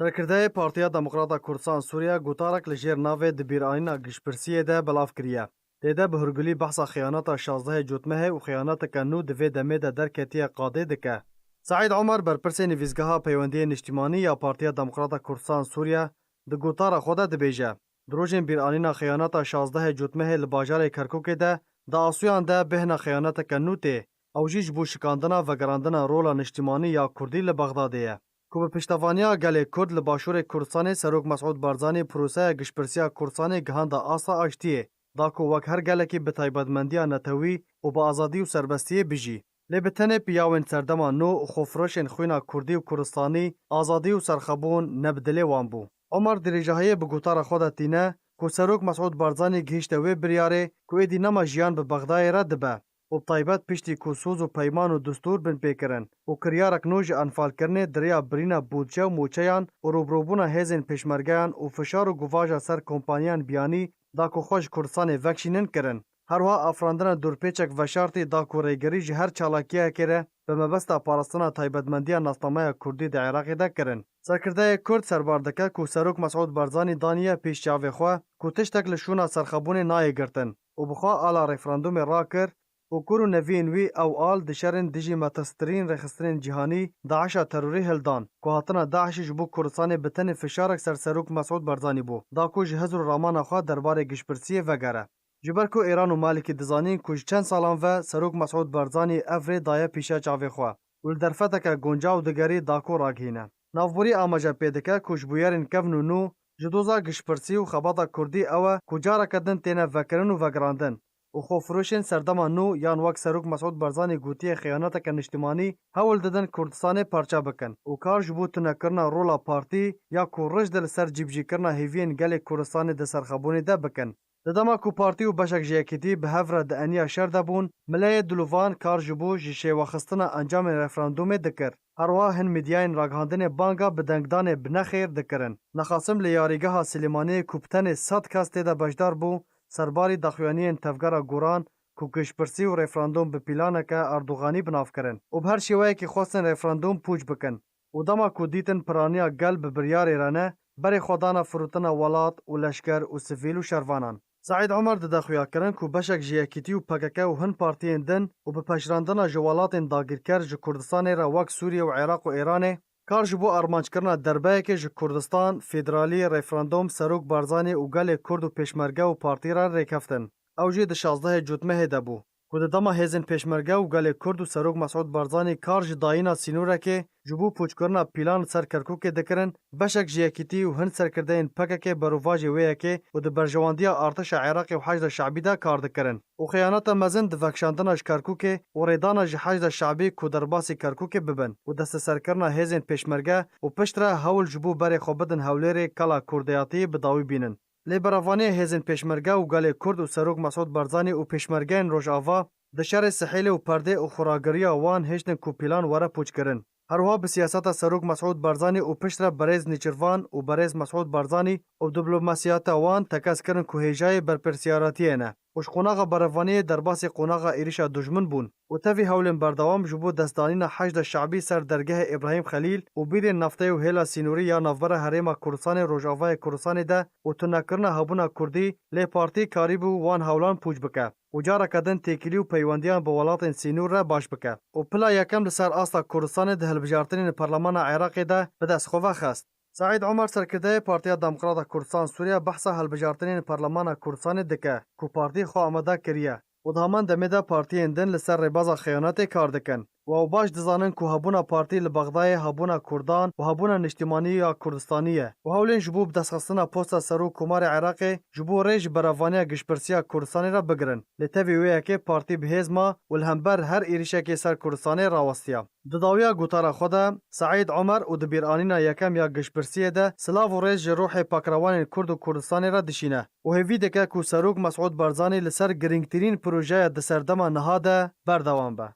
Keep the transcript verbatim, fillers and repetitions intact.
Serkirdeyê Partiya Demokrata Kurdistan Sûriye gotarek li jêr navê Di bîranîna giştpirsiyê de belav kiriye. Tê de bi hurgulî behsa xiyaneta şazdehê Cotmehê û xiyaneteke nû di vê demê de derketiye qadê dike. Seîd Omer, berpirsê Nivîsgeha Peywendiyê Niştimanî ya Partiya Demokrata Kurdistan Sûriye, di gotara xwe de dibêje, di rojên bîranîna xiyaneta şazdehê Cotmehê li bajarê Kerkûkê de di asuyan de bêhna xiyaneteke nû tê. Ew jî ji bo şikandina vegerandina rola niştimanî ya Kurdî li Bexdadê ye, ku bi piştevaniya gelê Kurd li Başûrê Kurdistanê Serok Mesûd Barzanî proseya giştpirsiya Kurdistanê gihanda asta aştiyê, da ku wek her gelekî bi taybetmendiya netewî û bi azadî û serbestiyê bijî. Lê bi tenê piyawên serdema nû û xwefiroşên xwîna Kurdî û Kurdistanî, azadî û serxebûn ne bi dilê wan bû. Omer dirêjahiyê bi gotara xwe de tîne ku Serok Mesûd Barzanî gihîşte wê biryarê ku êdî nema jiyan bi Bexdayê re dibe û bi taybet piştî ku soz û peyman û distûr bin pê kirin û kiryarek nû ji enfalkirinê di rêya birîna budce û moçeyan û rûbirûbûna hêzên pêşmergeyan û fişar û guvaja ser kompaniyan biyanî da ku xwe ji Kurdistanê vekişînin kirin. Her wiha afirandina dorpêçek veşartî da ku rêgerî ji her çalakiyekê re bi mebesta parastina taybetmendiya nasnameya Kurdî di Iraqê de kirin. Serkirdeyê Kurd serbar dike ku Serok Mesûd Barzanî daniye pêş çavê xwe ku tiştek li şûna serxebûnê nayê girtin û bi xwe ala referandûmê rakir û kor û neviyên wî ew al di şerên dijî metirstrîn rêxistinên cîhanî DAIŞa terorî hildan ku hatina DAIŞê ji bo Kurdistanê bi tenê fişarek ser Serok Mesûd Barzanî bû, da ku ji hizr û ramana xwe derbarê giştpirsiyê vegere. Ji ber ku Îran û Malîkî dizanîn ku ji çend salan ve Serok Mesûd Barzanî ev rê daye pîşe çavê xwe û li derfeteke guncaw digerî da ku ragihîne. Navborî amaje pê dike ku ji bûyerên kevn û nû ji doza giştpirsî û xebata Kurdî ew e ku careke din têne vekirin û vegirandin û xwefiroşên serdema nû yan wek Serok Mesûd Barzanî gotiye xiyaneteke niştimanî hewl didin Kurdistanê parçe bikin û kar ji bo tunekirina rola partî ya ku rijd e li ser cîbicîkirina hêviyên gelê Kurdistanê di serxebûnê de bikin. Di dema ku partî û beşek ji yekîtî bi hev re di eniya şer de bûn, mileyê dilovan kar ji bo ji şêwexistina encamên referandûmê dikir. Her wiha hin mîdyayên ragihandinê banga bi dengdanê bi nexêr dikirin. Nexasim li yarîgeha Silêmaniyê ku bi tenê sed kes tê de beşdar bû, serbarî daxuyaniyên Tevgera Goran ku giştpirsî û referandûm bi pîlaneke Erdoganî bi nav kirin û bi her şêweyekî xwestin referandûm pûç bikin. Û dema ku dîtin piraniya gel bi biryarê re ne, berê xwe dane firotina welat û leşker û sivîl û şervanan. Seîd Omer dide xuyakirin ku beşek ji Yekîtî û P K K û hin partiyên din û bi pejirandina ji welatên dagîrker ji Kurdistanê re wek Sûriye û Iraq û Îranê, kar ji bo armanckirina derbeyekê ji Kurdistan, federalî, referandûm, Serok Barzanî û gelê Kurd û pêşmerge û partî re rêkeftin. Ew jî di şazdehê Cotmehê de bû. Ku di dema hêzên pêşmerge û gelê Kurd û Serok Mesûd Barzanî kar ji dayîna sînorekê ji bo pûçkirina pîlan li ser Kerkûkê dikirin, beşek ji Yekîtî û hin serkirdeyên P K K berovajê wê yekê û di berjewendiya artişa Iraqê û Heşda Şebî de kar dikirin û xiyaneta mezin di vekişandina ji Kerkûkê û rêdana ji Heşda Şebî ku derbasî Kerkûkê bibin û desteserkirina hêzên pêşmerge û piştre hewl ji bo berê xwe bidin Hewlêrê kela kurdiyatiyê bi dawî bînin. Lê berevaniyê hêzên pêşmerge û gelê Kurd û Serok Mesûd Barzanî û pêşmergeyên Rojava di şerê Sihêlê û Perdê û xuragiriya wan hêştin ku pîlan were pûçkirin. Her wiha bi siyaseta Serok Mesûd Barzanî û piştre berêz Nêçîrvan û berêz Mesûd Barzanî û diplomasiyata wan tekez kirin ku hêjayê berpirsiyariyetiyê ne û ji qonaxa berevaniyê derbasî qonaxa êrişa dijmin bûn û tevî hewlên berdewam ji bo destdanîna Heşda Şebî ser dergehê Îbrahîm Xelîl û bîrên nafteyê û hêla sînorî ya navbera Herêma Kurdistanê Rojavayê Kurdistanê de û tunekirina hebûna Kurdî, lê partî karîbû wan hewlan pûç bike û careke din têkilî û peywendiyan bi welatên sînor re baş bike û pila yekem li ser asta Kurdistanê di hilbijartinên Parlemana Iraqê de bi dest xwe ve xist. Seîd Omer, serkirdeyê Partiya Demokrata Kurdistan Sûriye, behsa hilbijartinên Parlemana Kurdistanê dike ku partî xwe amade kiriye û di heman demê de partiyên din li ser rêbaza xiyanetê kar dikin û ew baş dizanin ku hebûna partî li Bexdayê hebûna Kurdan û hebûna niştimanî ya Kurdistanî ye û hewlên ji bo bidestxistina posta Serok Komarê Iraqê ji bo rê ji berevaniya giştpirsiya Kurdistanê re bigirin. Lê tevî wê yekê partî bi hêz ma û li hember her êrişekê ser Kurdistanê rawestiya. Di dawiya gotara xwe de, Seîd Omer û di bîranîna yekem ya giştpirsiyê de silav û rêz ji ruhê pakrewanên Kurd û Kurdistanê re dişîne û hêvî dike ku Serok Mesûd Barzanî li ser girîngtirîn projeya di serdema niha de berdewam be.